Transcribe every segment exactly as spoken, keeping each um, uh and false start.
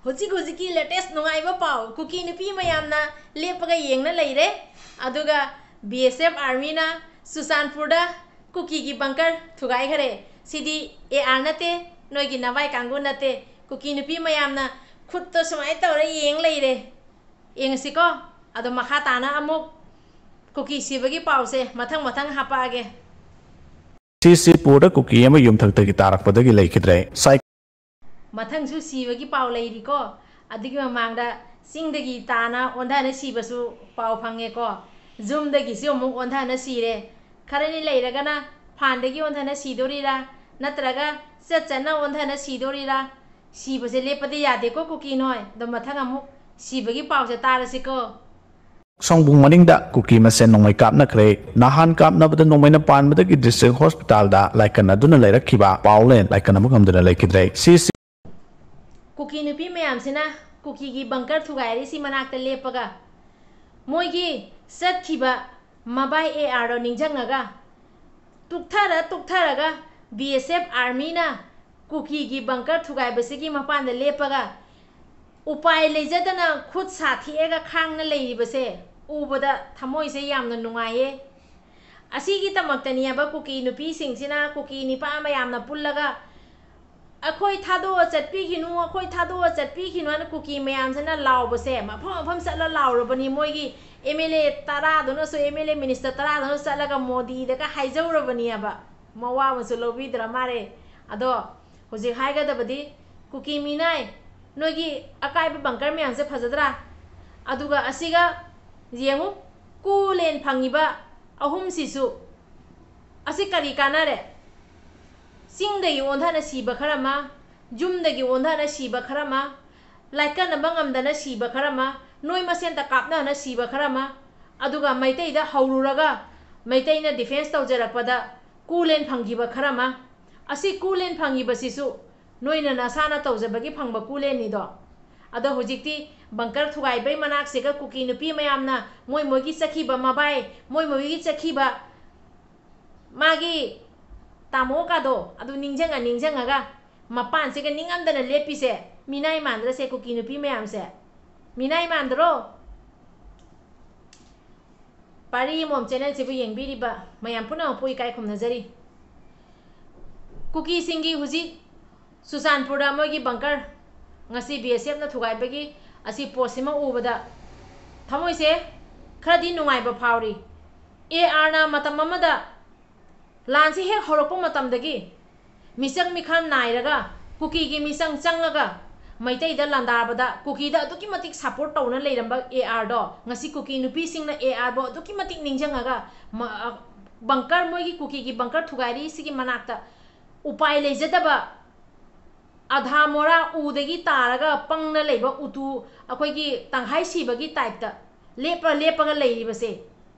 ꯍꯧꯖꯤꯛ ꯍꯧꯖꯤꯛꯀꯤ latest ꯅꯨꯡꯉꯥꯏꯕ ꯄꯥꯎ, ꯀꯨꯀꯤ ꯅꯨꯄꯤ ꯃꯌꯥꯝꯅ ꯂꯦꯞꯄꯒ ꯌꯦꯡꯅ ꯂꯩꯔꯦ꯫ ꯑꯗꯨꯒ B S F armyꯅ ꯆꯨꯔꯆꯥꯟꯄꯨꯔꯗ ꯀꯨꯀꯤꯒꯤ bunker ꯊꯨꯒꯥꯏꯈꯔꯦ꯫ CD A R ꯅꯠꯇꯦ, ꯅꯣꯏꯒꯤ ꯅꯚꯥꯏ ꯀꯥꯡꯕꯨ ꯅꯠꯇꯦ꯫ ꯀꯨꯀꯤ ꯅꯨꯄꯤ ꯃꯌꯥꯝꯅ ꯈꯨꯠꯇꯣ ꯁꯨꯃꯥꯏꯅ ꯇꯧꯔ ꯌꯦꯡ ꯂꯩꯔꯦ꯫ ꯌꯦꯡꯉꯁꯤꯀꯣ꯫ ꯑꯗꯣ ꯃꯈꯥ ꯇꯥꯅ ꯑꯃꯨꯛ ꯀꯨꯀꯤ ꯁꯤꯕꯒꯤ ꯄꯥꯎꯁꯦ ꯃꯊꯪ ꯃꯊꯪ ꯍꯥꯄꯛꯑꯒꯦ꯫ ꯁꯤꯁꯤ ꯄꯨꯔꯗ ꯀꯨꯀꯤ ꯑꯃ ꯌꯨꯝꯊꯛꯇꯒꯤ ꯇꯥꯔꯛꯄꯗꯒꯤ ꯂꯩꯈꯤꯗ꯭ꯔꯦ꯫ ꯁꯥꯏ- ꯃꯊꯪꯁꯨ ꯁꯤꯕꯒꯤ ꯄꯥꯎ ꯂꯩꯔꯤꯀꯣ꯫ ꯑꯗꯨꯒꯤ ꯃꯃꯥꯡꯗ ꯆꯤꯡꯗꯒꯤ ꯇꯥꯅ ꯑꯣꯟꯊꯅ ꯁꯤꯕꯁꯨ ꯄꯥꯎ ꯐꯪꯉꯦꯀꯣ꯫ ꯌꯨꯝꯗꯒꯤꯁꯨ ꯑꯃꯨꯛ ꯑꯣꯟꯊꯅ ꯁꯤꯔꯦ꯫ ꯈꯔꯅꯤ ꯂꯩꯔꯒꯅ ꯐꯥꯟꯗꯒꯤ ꯑꯣꯟꯊꯅ ꯁꯤꯗꯣꯔꯤꯔꯥ, ꯅꯠꯇ꯭ꯔꯒ ꯆꯠ ꯆꯠꯅ ꯑꯣꯟꯊꯅ ꯁꯤꯗꯣꯔꯤꯔꯥ? ꯁꯤꯕꯁꯦ ꯂꯦꯞꯄꯗꯤ ꯌꯥꯗꯦꯀꯣ ꯀꯨꯀꯤ ꯅꯣꯏ꯫ ꯑꯗꯣ ꯃꯊꯪ ꯑꯃꯨꯛ ꯁꯤꯕꯒꯤ ꯄꯥꯎꯁꯦ ꯇꯥꯔꯁꯤꯀꯣ꯫ ꯁꯣꯡꯕꯨꯡ ꯃꯅꯤꯡꯗ ꯀꯨꯀꯤ ꯃꯁꯦꯟ ꯅꯣꯡꯃꯩ ꯀꯥꯞꯅꯈ꯭ꯔꯦ꯫ ꯅꯍꯥꯟ ꯀꯥꯞꯅꯕꯗ ꯅꯣꯡꯃꯩꯅ ꯄꯥꯟꯕꯗꯒꯤ district hospitalꯗ ꯂꯥꯏꯀꯠꯅꯗꯨꯅ ꯂꯩꯔꯛꯈꯤꯕ ꯄꯥꯎ ꯂꯦꯟ ꯂꯥꯏꯀꯠꯅꯕ ꯉꯝꯗꯨꯅ ꯂꯩꯈꯤꯗ꯭ꯔꯦ꯫ ꯁꯤꯁꯤ ꯀꯨꯀꯤ ꯅꯨꯄꯤ ꯃꯌꯥꯝꯁꯤꯅ ꯀꯨꯀꯤꯒꯤ bunker ꯊꯨꯒꯥꯏꯔꯤꯁꯤ ꯃꯅꯥꯛꯇ ꯂꯦꯞꯄꯒ ꯃꯣꯏꯒꯤ ꯆꯠꯈꯤꯕ ꯃꯕꯥꯏ A Rꯗꯣ ꯅꯤꯡꯁꯤꯡꯉꯒ ꯇꯨꯛꯊꯔ ꯇꯨꯛꯊꯔꯒ B S F armyꯅ ꯀꯨꯀꯤꯒꯤ bunker ꯊꯨꯒꯥꯏꯕꯁꯤꯒꯤ ꯃꯄꯥꯟꯗ ꯂꯦꯞꯄꯒ ꯎꯄꯥꯏ ꯂꯩꯖꯗꯅ ꯈꯨꯠ ꯁꯥ ꯊꯦꯛꯑꯒ ꯈꯥꯡꯅ ꯂꯩꯔꯤꯕꯁꯦ ꯎꯕꯗ ꯊꯃꯣꯏꯁꯦ ꯌꯥꯝꯅ ꯅꯨꯡꯉꯥꯏꯌꯦ꯫ ꯑꯁꯤꯒꯤꯗꯃꯛꯇꯅꯦꯕ ꯀꯨꯀꯤ ꯅꯨꯄꯤꯁꯤꯡꯁꯤꯅ, ꯀꯨꯀꯤ ꯅꯤꯄꯥ ꯃꯌꯥꯝꯅ ꯄꯨꯜꯂꯒ "ꯑꯩꯈꯣꯏ ꯊꯥꯗꯣꯛꯑ ꯆꯠꯄꯤꯈꯤꯅꯨ, ꯑꯩꯈꯣꯏ ꯊꯥꯗꯣꯛꯑ ꯆꯠꯄꯤꯈꯤꯅꯨ" ꯍꯥꯏꯅ ꯀꯨꯀꯤ ꯃꯌꯥꯝꯁꯤꯅ ꯂꯥꯎꯕꯁꯦ ꯃꯐꯝ ꯃꯐꯝ ꯆꯠꯂ ꯂꯥꯎꯔꯕꯅꯤ꯫ ꯃꯣꯏꯒꯤ M L A ꯇꯔꯥꯗꯨꯅꯁꯨ, M L A minister ꯇꯔꯥꯗꯨꯅ ꯆꯠꯂꯒ ꯃꯣꯗꯤꯗꯒ ꯍꯥꯏꯖꯧꯔꯕꯅꯦꯕ꯫ ꯃꯋꯥ ꯑꯃꯁꯨ ꯂꯧꯕꯤꯗ꯭ꯔ ꯃꯥꯜꯂꯦ꯫ ꯑꯗꯣ ꯍꯧꯖꯤꯛ ꯍꯥꯏꯒꯗꯕꯗꯤ, ꯀꯨꯀꯤ ꯃꯤꯅꯥꯏ, ꯅꯣꯏꯒꯤ ꯑꯀꯥꯏꯕ bunker ꯃꯌꯥꯝꯁꯦ ꯐꯖꯗ꯭ꯔꯥ? ꯑꯗꯨꯒ ꯑꯁꯤꯒ ꯌꯦꯡꯉꯨ, ꯀꯨ ꯂꯦꯟ ꯐꯪꯉꯤꯕ ꯑꯍꯨꯝꯁꯤꯁꯨ ꯑꯁꯤ ꯀꯔꯤ ꯀꯥꯟꯅꯔꯦ? ꯆꯤꯡꯗꯒꯤ ꯑꯣꯟꯊꯅ ꯁꯤꯕ ꯈꯔ ꯑꯃ, ꯌꯨꯝꯗꯒꯤ ꯑꯣꯟꯊꯅ ꯁꯤꯕ ꯈꯔ ꯑꯃ, ꯂꯥꯏꯀꯠꯅꯕ ꯉꯝꯗꯅ ꯁꯤꯕ ꯈꯔ ꯑꯃ, ꯅꯣꯏ ꯃꯁꯦꯟꯇ ꯀꯥꯞꯅꯅ ꯁꯤꯕ ꯈꯔ ꯑꯃ, ꯑꯗꯨꯒ ꯃꯩꯇꯩꯗ ꯍꯧꯔꯨꯔꯒ ꯃꯩꯇꯩꯅ defence ꯇꯧꯖꯔꯛꯄꯗ ꯀꯨ ꯂꯦꯟ ꯐꯪꯈꯤꯕ ꯈꯔ ꯑꯃ꯫ ꯑꯁꯤ ꯀꯨ ꯂꯦꯟ ꯐꯪꯉꯤꯕꯁꯤꯁꯨ ꯅꯣꯏꯅ ꯅꯁꯥꯅ ꯇꯧꯖꯕꯒꯤ ꯐꯪꯕ ꯀꯨ ꯂꯦꯟꯅꯤꯗꯣ꯫ ꯑꯗꯣ ꯍꯧꯖꯤꯛꯇꯤ bunker ꯊꯨꯒꯥꯏꯕꯩ ꯃꯅꯥꯛꯁꯤꯒ ꯀꯨꯀꯤ ꯅꯨꯄꯤ ꯃꯌꯥꯝꯅ ꯃꯣꯏ ꯃꯣꯏꯒꯤ ꯆꯠꯈꯤꯕ ꯃꯕꯥꯏ, ꯃꯣꯏ ꯃꯣꯏꯒꯤ ꯆꯠꯈꯤꯕ ꯃꯥꯒꯤ ꯇꯥꯃꯣ ꯀꯥꯗꯣ ꯑꯗꯨ ꯅꯤꯡꯁꯤꯡꯉ ꯅꯤꯡꯁꯤꯡꯉꯒ ꯃꯄꯥꯟꯁꯤꯒ ꯅꯤꯡꯉꯝꯗꯅ ꯂꯦꯞꯄꯤꯁꯦ ꯃꯤꯅꯥꯏ ꯃꯥꯟꯗ꯭ꯔꯁꯦ, ꯀꯨꯀꯤ ꯅꯨꯄꯤ ꯃꯌꯥꯝꯁꯦ? ꯃꯤꯅꯥꯏ ꯃꯥꯟꯗ꯭ꯔꯣ? ꯄꯥꯔꯤ ꯑꯃꯣꯝ ꯆꯦꯅꯦꯜꯁꯤꯕꯨ ꯌꯦꯡꯕꯤꯔꯤꯕ ꯃꯌꯥꯝ ꯄꯨꯝꯅꯃꯛꯄꯨ ꯏꯀꯥꯏ ꯈꯨꯝꯅꯖꯔꯤ꯫ ꯀꯨꯀꯤꯁꯤꯡꯒꯤ ꯍꯧꯖꯤꯛ ꯆꯨꯔꯆꯥꯟꯄꯨꯔꯗ ꯃꯣꯏꯒꯤ ꯕꯪꯀꯔ ꯉꯁꯤ ꯕꯤ ꯑꯦꯁ ꯑꯦꯐꯅ ꯊꯨꯒꯥꯏꯕꯒꯤ ꯑꯁꯤ ꯄꯣꯁꯁꯤꯃ ꯎꯕꯗ ꯊꯃꯣꯏꯁꯦ ꯈꯔꯗꯤ ꯅꯨꯡꯉꯥꯏꯕ ꯐꯥꯎꯔꯤ꯫ ꯑꯦ ꯑꯥꯔꯅ ꯃꯇꯝ ꯑꯃꯗ ꯂꯥꯟꯁꯤ ꯍꯦꯛ ꯍꯧꯔꯛꯄ ꯃꯇꯝꯗꯒꯤ ꯃꯤꯆꯪ ꯃꯤꯈꯥꯏ ꯅꯥꯏꯔꯒ ꯀꯨꯀꯤꯒꯤ ꯃꯤꯆꯪ ꯆꯪꯉꯒ ꯃꯩꯇꯩꯗ ꯂꯥꯟꯗꯥꯕꯗ ꯀꯨꯀꯤꯗ ꯑꯗꯨꯛꯀꯤ ꯃꯇꯤꯛ ꯁꯞꯄꯣꯔꯠ ꯇꯧꯅ ꯂꯩꯔꯝꯕ ꯑꯦ ꯑꯥꯔꯗꯣ ꯉꯁꯤ ꯀꯨꯀꯤ ꯅꯨꯄꯤꯁꯤꯡꯅ ꯑꯦ ꯑꯥꯔꯕꯨ ꯑꯗꯨꯛꯀꯤ ꯃꯇꯤꯛ ꯅꯤꯡꯁꯤꯡꯉꯒ ꯃ-, ꯑ, ꯕꯪꯀꯔ, ꯃꯣꯏꯒꯤ ꯀꯨꯀꯤꯒꯤ ꯕꯪꯀꯔ ꯊꯨꯒꯥꯏꯔꯤꯁꯤꯒꯤ ꯃꯅꯥꯛꯇ ꯎꯄꯥꯏ ꯂꯩꯖꯗꯕ ꯑꯙꯥ ꯃꯣꯔꯥ ꯎꯗꯒꯤ ꯇꯥꯔꯒ ꯄꯪꯅ ꯂꯩꯕ ꯎꯇꯨ, ꯑꯩꯈꯣꯏꯒꯤ ꯇꯪꯈꯥꯏ ꯁꯤꯕꯒꯤ ꯇꯥꯏꯞꯇ ꯂꯦꯞꯄ ꯂꯦꯞꯄꯒ ꯂꯩꯔꯤꯕꯁꯦ,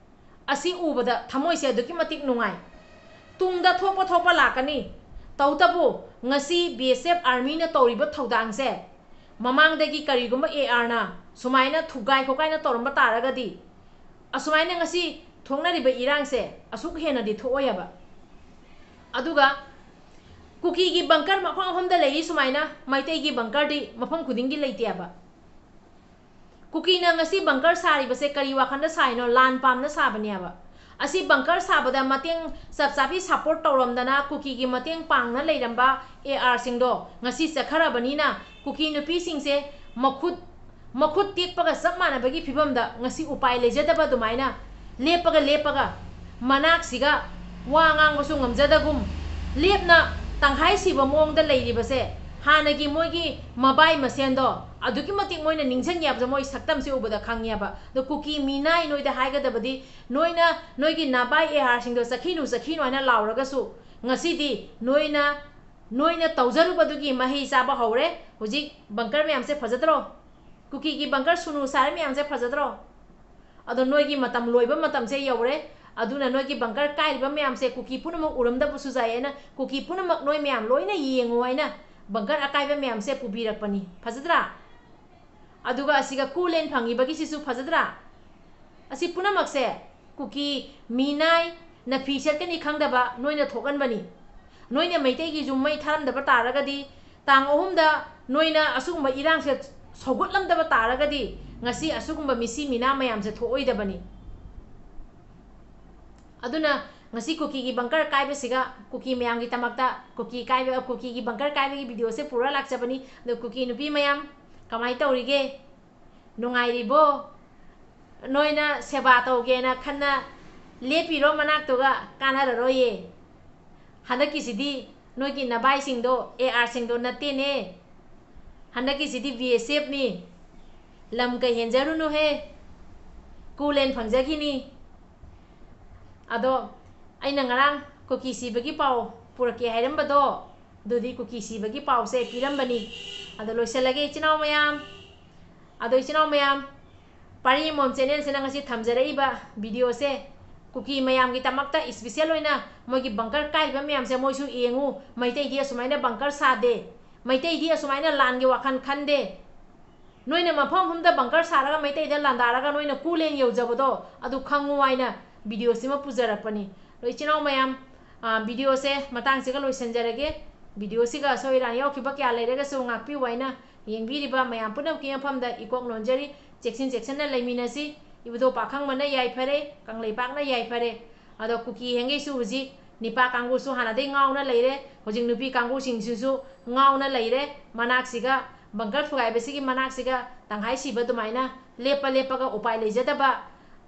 ꯑꯁꯤ ꯎꯕꯗ ꯊꯃꯣꯏꯁꯦ ꯑꯗꯨꯛꯀꯤ ꯃꯇꯤꯛ ꯅꯨꯡꯉꯥꯏ꯫ ꯇꯨꯡꯗ ꯊꯣꯛꯄ ꯊꯣꯛꯄ ꯂꯥꯛꯀꯅꯤ꯫ ꯇꯧꯇꯕꯨ ꯉꯁꯤ ꯕꯤ ꯑꯦꯁ ꯑꯦꯐ ꯑꯥꯔꯃꯤꯅ ꯇꯧꯔꯤꯕ ꯊꯧꯗꯥꯡꯁꯦ ꯃꯃꯥꯡꯗꯒꯤ ꯀꯔꯤꯒꯨꯝꯕ ꯑꯦ ꯑꯥꯔꯅ ꯁꯨꯃꯥꯏꯅ ꯊꯨꯒꯥꯏ ꯈꯣꯠꯀꯥꯏꯅ ꯇꯧꯔꯝꯕ ꯇꯥꯔꯒꯗꯤ ꯑꯁꯨꯃꯥꯏꯅ ꯉꯁꯤ ꯊꯣꯛꯅꯔꯤꯕ ꯏꯔꯥꯡꯁꯦ ꯑꯁꯨꯛ ꯍꯦꯟꯅꯗꯤ ꯊꯣꯛꯑꯣꯏ ꯍꯥꯏꯕ꯫ ꯑꯗꯨꯒ ꯀꯨꯀꯤꯒꯤ ꯕꯪꯀꯔ ꯃꯐꯝ ꯃꯐꯝꯗ ꯂꯩꯔꯤ ꯁꯨꯃꯥꯏꯅ ꯃꯩꯇꯩꯒꯤ ꯕꯪꯀꯔꯗꯤ ꯃꯐꯝ ꯈꯨꯗꯤꯡꯒꯤ ꯂꯩꯇꯦ ꯍꯥꯏꯕ꯫ ꯀꯨꯀꯤꯅ ꯉꯁꯤ ꯕꯪꯀꯔ ꯁꯥꯔꯤꯕꯁꯦ ꯀꯔꯤ ꯋꯥꯈꯜꯗ ꯁꯥꯔꯤꯅꯣ? ꯂꯥꯟ ꯄꯥꯝꯅ ꯁꯥꯕꯅꯦꯕ꯫ ꯑꯁꯤ ꯕꯪꯀꯔ ꯁꯥꯕꯗ ꯃꯇꯦꯡ ꯆꯞ ꯆꯥꯕꯤ ꯁꯞꯄꯣꯔꯠ ꯇꯧꯔꯝꯗꯅ ꯀꯨꯀꯤꯒꯤ ꯃꯇꯦꯡ ꯄꯥꯡꯅ ꯂꯩꯔꯝꯕ ꯑꯦ ꯑꯥꯔꯁꯤꯡꯗꯣ ꯉꯁꯤ ꯆꯠꯈ꯭ꯔꯕꯅꯤꯅ ꯀꯨꯀꯤ ꯅꯨꯄꯤꯁꯤꯡꯁꯦ ꯃꯈꯨꯠ, ꯃꯈꯨꯠ ꯇꯦꯛꯄꯒ ꯆꯞ ꯃꯥꯟꯅꯕꯒꯤ ꯐꯤꯕꯝꯗ ꯉꯁꯤ ꯎꯄꯥꯏ ꯂꯩꯖꯗꯕ ꯑꯗꯨꯃꯥꯏꯅ ꯂꯦꯞꯄꯒ ꯂꯦꯞꯄꯒ ꯃꯅꯥꯛꯁꯤꯒ ꯋꯥ ꯉꯥꯡꯕꯁꯨ ꯉꯝꯖꯗꯒꯨꯝ ꯂꯦꯞꯅ ꯇꯪꯈꯥꯏ ꯁꯤꯕ ꯃꯑꯣꯡꯗ ꯂꯩꯔꯤꯕꯁꯦ ꯍꯥꯟꯅꯒꯤ ꯃꯣꯏꯒꯤ ꯃꯕꯥꯏ ꯃꯁꯦꯟꯗꯣ ꯑꯗꯨꯛꯀꯤ ꯃꯇꯤꯛ ꯃꯣꯏꯅ ꯅꯤꯡꯁꯤꯡꯉꯦ ꯍꯥꯏꯕꯗꯣ ꯃꯣꯏ ꯁꯛꯇꯝꯁꯦ ꯎꯕꯗ ꯈꯪꯉꯦꯕ꯫ ꯑꯗꯣ ꯀꯨꯀꯤ ꯃꯤꯅꯥꯏ ꯅꯣꯏꯗ ꯍꯥꯏꯒꯗꯕꯗꯤ ꯅꯣꯏꯅ ꯅꯣꯏꯒꯤ ꯅꯕꯥꯏ ꯑꯦ ꯑꯥꯔꯁꯤꯡꯗꯣ ꯆꯠꯈꯤꯅꯨ ꯆꯠꯈꯤꯅꯨ ꯍꯥꯏꯅ ꯂꯥꯎꯔꯒꯁꯨ ꯉꯁꯤꯗꯤ ꯅꯣꯏꯅ, ꯅꯣꯏꯅ ꯇꯧꯖꯔꯨꯕꯗꯨꯒꯤ ꯃꯍꯩ ꯆꯥꯕ ꯍꯧꯔꯦ꯫ ꯍꯧꯖꯤꯛ ꯕꯪꯀꯔ ꯃꯌꯥꯝꯁꯦ ꯐꯖꯗ꯭ꯔꯣ? ꯀꯨꯀꯤꯒꯤ ꯕꯪꯀꯔ ꯁꯨꯅꯨ ꯁꯥꯔꯤ ꯃꯌꯥꯝꯁꯦ ꯐꯖꯗ꯭ꯔꯣ? ꯑꯗꯣ ꯅꯣꯏꯒꯤ ꯃꯇꯝ ꯂꯣꯏꯕ ꯃꯇꯝꯁꯦ ꯌꯧꯔꯦ꯫ ꯑꯗꯨꯅ ꯅꯣꯏꯒꯤ ꯕꯪꯀꯔ ꯀꯥꯏꯔꯤꯕ ꯃꯌꯥꯝꯁꯦ ꯀꯨꯀꯤ ꯄꯨꯝꯅꯃꯛ ꯎꯔꯝꯗꯕꯁꯨ ꯌꯥꯏ ꯍꯥꯏꯅ, ꯀꯨꯀꯤ ꯄꯨꯝꯅꯃꯛ ꯅꯣꯏ ꯃꯌꯥꯝ ꯂꯣꯏꯅ ꯌꯦꯡꯉꯨ ꯍꯥꯏꯅ ꯕꯪꯀꯔ ꯑꯀꯥꯏꯕ ꯃꯌꯥꯝꯁꯦ ꯄꯨꯕꯤꯔꯛꯄꯅꯤ꯫ ꯐꯖꯗ꯭ꯔꯥ? ꯑꯗꯨꯒ ꯑꯁꯤꯒ ꯀꯨꯂꯦꯟ ꯐꯪꯉꯤꯕꯒꯤꯁꯤꯁꯨ ꯐꯖꯗ꯭ꯔꯥ? ꯑꯁꯤ ꯄꯨꯝꯅꯃꯛꯁꯦ ꯀꯨꯀꯤ ꯃꯤꯅꯥꯏ, ꯅꯐꯤ ꯁꯦꯠꯀꯅꯤ ꯈꯪꯗꯕ ꯅꯣꯏꯅ ꯊꯣꯛꯍꯟꯕꯅꯤ꯫ ꯅꯣꯏꯅ ꯃꯩꯇꯩꯒꯤ ꯌꯨꯝ ꯃꯩ ꯊꯥꯔꯝꯗꯕ ꯇꯥꯔꯒꯗꯤ, ꯇꯥꯡ ꯑꯍꯨꯝꯗ ꯅꯣꯏꯅ ꯑꯁꯤꯒꯨꯝꯕ ꯏꯔꯥꯡꯁꯦ ꯁꯧꯒꯠꯂꯝꯗꯕ ꯇꯥꯔꯒꯗꯤ, ꯉꯁꯤ ꯑꯁꯤꯒꯨꯝꯕ ꯃꯤꯁꯤ ꯃꯤꯅꯥ ꯃꯌꯥꯝꯁꯦ ꯊꯣꯛꯑꯣꯏꯗꯕꯅꯤ꯫ ꯑꯗꯨꯅ ꯉꯁꯤ ꯀꯨꯀꯤꯒꯤ ꯕꯪꯀꯔ ꯀꯥꯏꯕꯁꯤꯒ, ꯀꯨꯀꯤ ꯃꯌꯥꯝꯒꯤꯗꯃꯛꯇ ꯀꯨꯀꯤ ꯀꯥꯏꯕ, ꯀꯨꯀꯤꯒꯤ ꯕꯪꯀꯔ ꯀꯥꯏꯕꯒꯤ ꯚꯤꯗꯤꯑꯣꯁꯦ ꯄꯨꯔ ꯂꯥꯛꯆꯕꯅꯤ꯫ ꯑꯗꯣ ꯀꯨꯀꯤ ꯅꯨꯄꯤ ꯃꯌꯥꯝ, ꯀꯃꯥꯏꯅ ꯇꯧꯔꯤꯒꯦ? ꯅꯨꯡꯉꯥꯏꯔꯤꯕꯣ? ꯅꯣꯏꯅ ꯁꯦꯕꯥ ꯇꯧꯒꯦꯅ ꯈꯟꯅ ꯂꯦꯞꯄꯤꯔꯣ ꯃꯅꯥꯛꯇꯨꯒ? ꯀꯥꯟꯅꯔꯔꯣꯏꯌꯦ꯫ ꯍꯟꯗꯛꯀꯤꯁꯤꯗꯤ ꯅꯣꯏꯒꯤ ꯅꯕꯥꯏꯁꯤꯡꯗꯣ, ꯑꯦ ꯑꯥꯔꯁꯤꯡꯗꯣ ꯅꯠꯇꯦꯅꯦ꯫ ꯍꯟꯗꯛꯀꯤꯁꯤꯗꯤ ꯕꯤ ꯑꯦꯁ ꯑꯦꯐꯅꯤ꯫ ꯂꯝ ꯀꯩ ꯍꯦꯟꯖꯔꯨꯅꯨꯍꯦ, ꯀꯨꯂꯦꯟ ꯐꯪꯖꯈꯤꯅꯤ꯫ ꯑꯗꯣ ꯑꯩꯅ ꯉꯔꯥꯡ ꯀꯨꯀꯤ ꯁꯤꯕꯒꯤ ꯄꯥꯎ ꯄꯨꯔꯛꯀꯦ ꯍꯥꯏꯔꯝꯕꯗꯣ, ꯑꯗꯨꯗꯤ ꯀꯨꯀꯤ ꯁꯤꯕꯒꯤ ꯄꯥꯎꯁꯦ ꯄꯤꯔꯝꯕꯅꯤ꯫ ꯑꯗꯣ ꯂꯣꯏꯁꯤꯜꯂꯒꯦ ꯏꯆꯤꯟ ꯏꯅꯥꯎ ꯃꯌꯥꯝ꯫ ꯑꯗꯣ ꯏꯆꯤꯟ ꯏꯅꯥꯎ ꯃꯌꯥꯝ, ꯄꯥꯔꯤ ꯌꯦꯡꯕꯝ ꯆꯦꯅꯦꯜꯁꯤꯅ ꯉꯁꯤ ꯊꯝꯖꯔꯛꯏꯕ ꯚꯤꯗꯤꯑꯣꯁꯦ ꯀꯨꯀꯤ ꯃꯌꯥꯝꯒꯤꯗꯃꯛꯇ, ꯏꯁꯄꯤꯁꯦꯜ ꯑꯣꯏꯅ ꯃꯣꯏꯒꯤ ꯕꯪꯀꯔ ꯀꯥꯏꯔꯤꯕ ꯃꯌꯥꯝꯁꯦ ꯃꯣꯏꯁꯨ ꯌꯦꯡꯉꯨ꯫ ꯃꯩꯇꯩꯗꯤ ꯑꯁꯨꯃꯥꯏꯅ ꯕꯪꯀꯔ ꯁꯥꯗꯦ, ꯃꯩꯇꯩꯗꯤ ꯑꯁꯨꯃꯥꯏꯅ ꯂꯥꯟꯒꯤ ꯋꯥꯈꯜ ꯈꯟꯗꯦ꯫ ꯅꯣꯏꯅ ꯃꯐꯝ ꯃꯐꯝꯗ ꯕꯪꯀꯔ ꯁꯥꯔꯒ ꯃꯩꯇꯩꯗ ꯂꯥꯟꯗꯥꯔꯒ ꯅꯣꯏꯅ ꯀꯨꯂꯦꯟ ꯌꯧꯖꯕꯗꯣ, ꯑꯗꯨ ꯈꯪꯉꯨ ꯍꯥꯏꯅ ꯚꯤꯗꯤꯑꯣꯁꯤꯃ ꯄꯨꯖꯔꯛꯄꯅꯤ꯫ ꯑꯗꯣ ꯏꯆꯤꯟ ꯏꯅꯥꯎ ꯃꯌꯥꯝ, ꯑ, ꯚꯤꯗꯤꯑꯣꯁꯦ ꯃꯇꯥꯡꯁꯤꯒ ꯂꯣꯏꯁꯤꯟꯖꯔꯒꯦ꯫ ꯚꯤꯗꯤꯑꯣꯁꯤꯒ ꯑꯁꯣꯏ ꯑꯔꯥꯟ ꯌꯥꯎꯈꯤꯕ ꯀꯌꯥ ꯂꯩꯔꯒꯁꯨ ꯉꯥꯛꯄꯤꯌꯨ ꯍꯥꯏꯅ ꯌꯦꯡꯕꯤꯔꯤꯕ ꯃꯌꯥꯝ ꯄꯨꯝꯅꯃꯛꯀꯤ ꯃꯐꯝꯗ ꯏꯀꯣꯛ ꯅꯣꯟꯖꯔꯤ꯫ ꯆꯦꯛꯁꯤꯟ ꯆꯦꯛꯁꯤꯟꯅ ꯂꯩꯃꯤꯟꯅꯁꯤ꯫ ꯏꯕꯨꯙꯧ ꯄꯥꯈꯪꯕꯅ ꯌꯥꯏꯐꯔꯦ, ꯀꯪꯂꯩꯄꯥꯛꯅ ꯌꯥꯏꯐꯔꯦ꯫ ꯑꯗꯣ ꯀꯨꯀꯤ ꯍꯦꯡꯒꯩꯁꯨ ꯍꯧꯖꯤꯛ ꯅꯤꯄꯥ ꯀꯥꯡꯕꯨꯁꯨ ꯍꯥꯟꯅꯗꯩ ꯉꯥꯎꯅ ꯂꯩꯔꯦ, ꯍꯧꯖꯤꯛ ꯅꯨꯄꯤ ꯀꯥꯡꯕꯨꯁꯤꯡꯁꯤꯁꯨ ꯉꯥꯎꯅ ꯂꯩꯔꯦ꯫ ꯃꯅꯥꯛꯁꯤꯒ, ꯕꯪꯀꯔ ꯊꯨꯒꯥꯏꯕꯁꯤꯒꯤ ꯃꯅꯥꯛꯁꯤꯒ ꯇꯪꯈꯥꯏ ꯁꯤꯕ ꯑꯗꯨꯃꯥꯏꯅ ꯂꯦꯞꯄ ꯂꯦꯞꯄꯒ ꯎꯄꯥꯏ ꯂꯩꯖꯗꯕ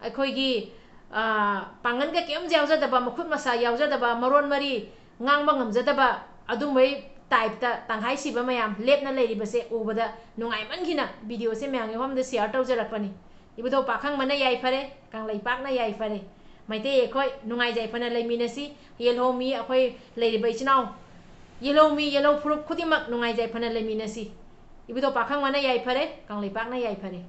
ꯑꯩꯈꯣꯏꯒꯤ, ꯑ, ꯄꯥꯡꯒꯜꯒ ꯀꯩꯝ ꯌꯥꯎꯖꯗꯕ, ꯃꯈꯨꯠ ꯃꯁꯥ ꯌꯥꯎꯖꯗꯕ, ꯃꯔꯣꯟ ꯃꯔꯤ ꯉꯥꯡꯕ ꯉꯝꯖꯗꯕ ꯑꯗꯨꯝꯕꯩ ꯇꯥꯏꯞꯇ ꯇꯪꯈꯥꯏ ꯁꯤꯕ ꯃꯌꯥꯝ ꯂꯦꯞꯅ ꯂꯩꯔꯤꯕꯁꯦ ꯎꯕꯗ ꯅꯨꯡꯉꯥꯏꯃꯟꯈꯤꯅ ꯚꯤꯗꯤꯑꯣꯁꯦ ꯃꯌꯥꯝꯒꯤ ꯃꯐꯝꯗ ꯁꯤꯌꯥꯔ ꯇꯧꯖꯔꯛꯄꯅꯤ꯫ ꯏꯕꯨꯙꯧ ꯄꯥꯈꯪꯕꯅ ꯌꯥꯏꯐꯔꯦ, ꯀꯪꯂꯩꯄꯥꯛꯅ ꯌꯥꯏꯐꯔꯦ꯫ ꯃꯩꯇꯩ ꯑꯩꯈꯣꯏ ꯅꯨꯡꯉꯥꯏ ꯌꯥꯏꯐꯅ ꯂꯩꯃꯤꯟꯅꯁꯤ꯫ ꯌꯦꯜꯍꯧꯃꯤ ꯑꯩꯈꯣꯏ ꯂꯩꯔꯤꯕ ꯏꯆꯤꯟ ꯏꯅꯥꯎ, ꯌꯦꯜꯍꯧꯃꯤ, ꯌꯦꯜꯍꯧ ꯐꯨꯔꯨꯞ ꯈꯨꯗꯤꯡꯃꯛ ꯅꯨꯡꯉꯥꯏ ꯌꯥꯏꯐꯅ ꯂꯩꯃꯤꯟꯅꯁꯤ꯫ ꯏꯕꯨꯙꯧ ꯄꯥꯈꯪꯕꯅ ꯌꯥꯏꯐꯔꯦ, ꯀꯪꯂꯩꯄꯥꯛꯅ ꯌꯥꯏꯐꯔꯦ꯫